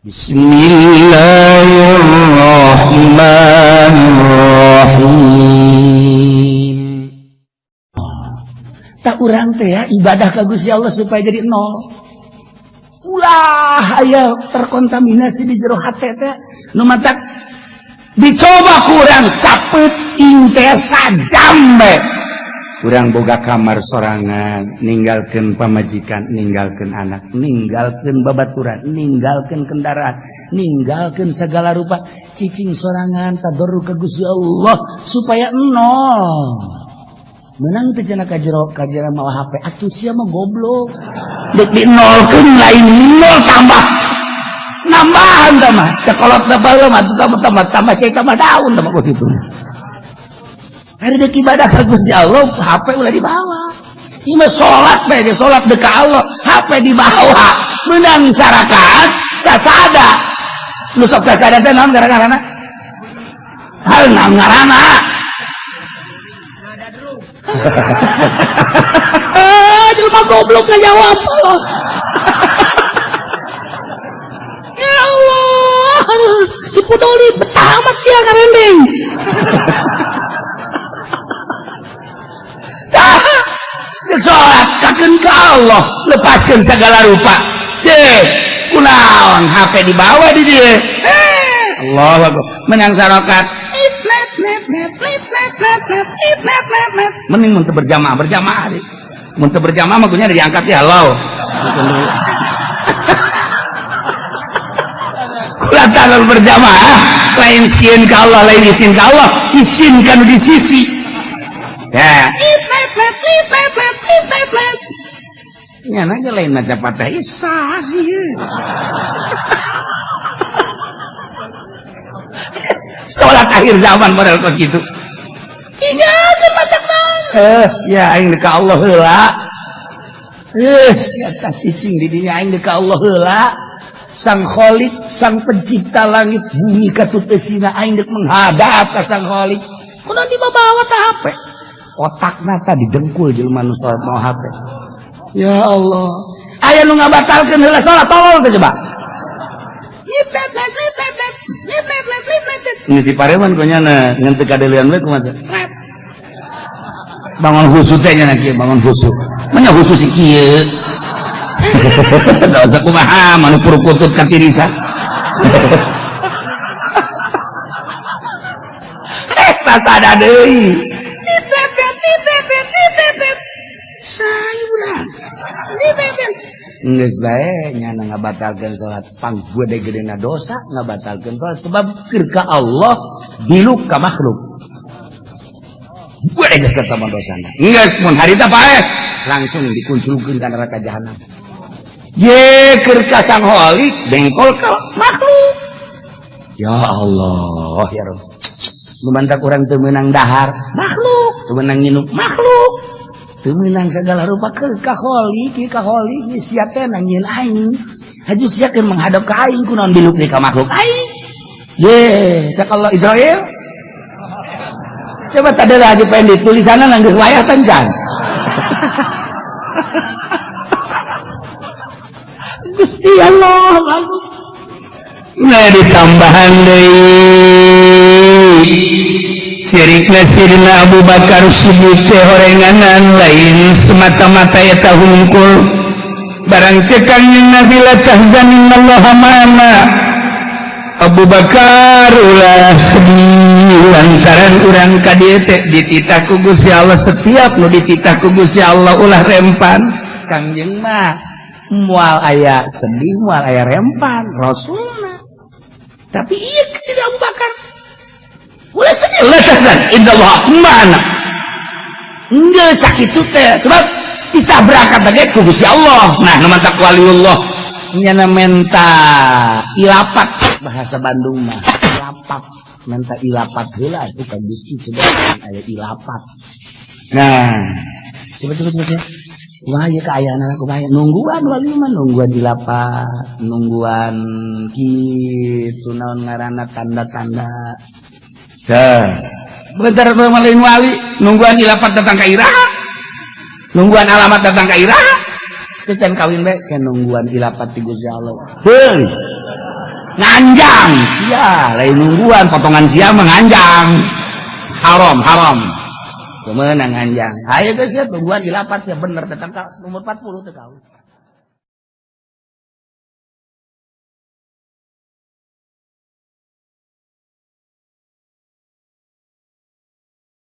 Bismillahirrahmanirrahim. Tak urang teh ya ibadah ka Gusti Allah supaya jadi nol. Ulah aya terkontaminasi di jero hate teh nu matak dicoba kurang sapeuting teh sajam bae. Urang boga kamar sorangan, ninggalkeun pamajikan, ninggalkeun anak, ninggalkeun babaturan, ninggalkeun kendaraan, ninggalkeun segala rupa, cicing sorangan tadarru ka Gusti Allah supaya nol. Menang teh cenah ka jero ka jero mawa HP, atuh sia mah goblok. Deuk dinolkeun lain nol tambah. Nambahan tah mah, cekolot teh baheula mah tambah tambah cai tambah daun tambah kitu. Hari dek ibadah ka Gusti Allah, HP ulah dibawa. Ieu mah salat bae ge salat deuk ka Allah, HP dibawa. Meunang sarakaat sasada. Nu sok sasada teh naon ngaranna? Hal naon ngaranna? Jelema goblok ngajawab. Ya Allah, dipudoli betah amat sia karendeng. Salat kakeun ka Allah, lepaskeun segala rupa. Teh, kunaon HP dibawa di dieu. Allahu akbar. Menang sarokat. Mending mun teu berjamaah, berjamaah. Mun teu berjamaah mah gunya diangkat ya Allah. Kulantaran berjamaah, lain sieun ka Allah, lain isin ka Allah, isin ka nu di sisi. Ya. Nyana ge lain maca Fatihah sah sih. Salat akhir zaman model kos kitu. Tinggalkeun matak naon. Ya aing deuk ka Allah heula. Sia tah cicing di dinya aing deuk ka Allah heula. Sang Khalik, sang pencipta langit bumi katut eusina aing deuk menghadap ka Sang Khalik. Kunaon dibawa tah HP? Otakna tah didengkul jelema nu salat mau HP. Ya Allah. Aya nu ngabatalkeun heula salat tolol teh coba. Ini si pareman konyana ngan teu kadeulean we kumaha teh. Bangun khusu teh nya kieu, bangun khusu. Manya khusu si kieu. Da usah kumaha manu purukutut ka tirisa. Sasada deui. Geus bae nyana ngabatalkeun salat pang gede-gedena dosa ngabatalkeun salat sebab keur ka Allah biluk ka makhluk. Gede geus eta mah dosana. Geus mun harita paeh langsung dikunculkeun ka neraka jahanam. Ye keur ka Sang Khalik bengkol ka makhluk. Ya Allah ya Rabb. Lumantak urang teu meunang dahar makhluk, teu meunang nginum makhluk. Teu meunang segala rupa keur ka Khalik, ka Khalik sia teh nangieun aing. Haju sia keur menghadap ka aing kunaon biluk deui ka makhluk aing. Ye, cak Allah Israel. Coba tadi lagi pengen ditulisanna nanggeus wayah tancan. Gusti Allah, nah ditambahan deui. Cirikna Sidina Abu Bakar Siddiq teh horenganan lain semata-mata eta hungkul. Barang cekang Nabi la tahzan innallaha ma'ana. Abu Bakar ulah sedih lantaran urang ka dieu teh dititah ku Gusti Allah, setiap nu dititah ku Gusti Allah ulah rempan. Kangjeng mah moal aya sedih, moal aya rempan Rasulna. Tapi ieu Sidina Abu Bakar ulah sedih, la tahzan innallaha ma'ana. Geus sakitu teh sebab kita berangkat lagi ku Gusti Allah. Nah, nu mantak waliullah nyana menta ilapat, bahasa Bandung mah ilapat, menta ilapat heula atuh ka Gusti coba aya ilapat. Nah, coba coba coba. Wah, ieu kaayaan kumaha nungguan wali mah nungguan ilapat, nungguan kitu naon ngaranna tanda-tanda. Tah, bentar lain wali nungguan ilapat datang ka iraha. Nungguan alamat datang ka iraha. Secan kawin bae ke nungguan ilapat ti Gusti Allah. Heuh. Nganjang sia, lain nungguan potongan sia mah nganjang. Haram, haram. Kemenang nganjang. Ayo geus sia tungguan dilapat ya bener tetang ka umur 40 teh kau.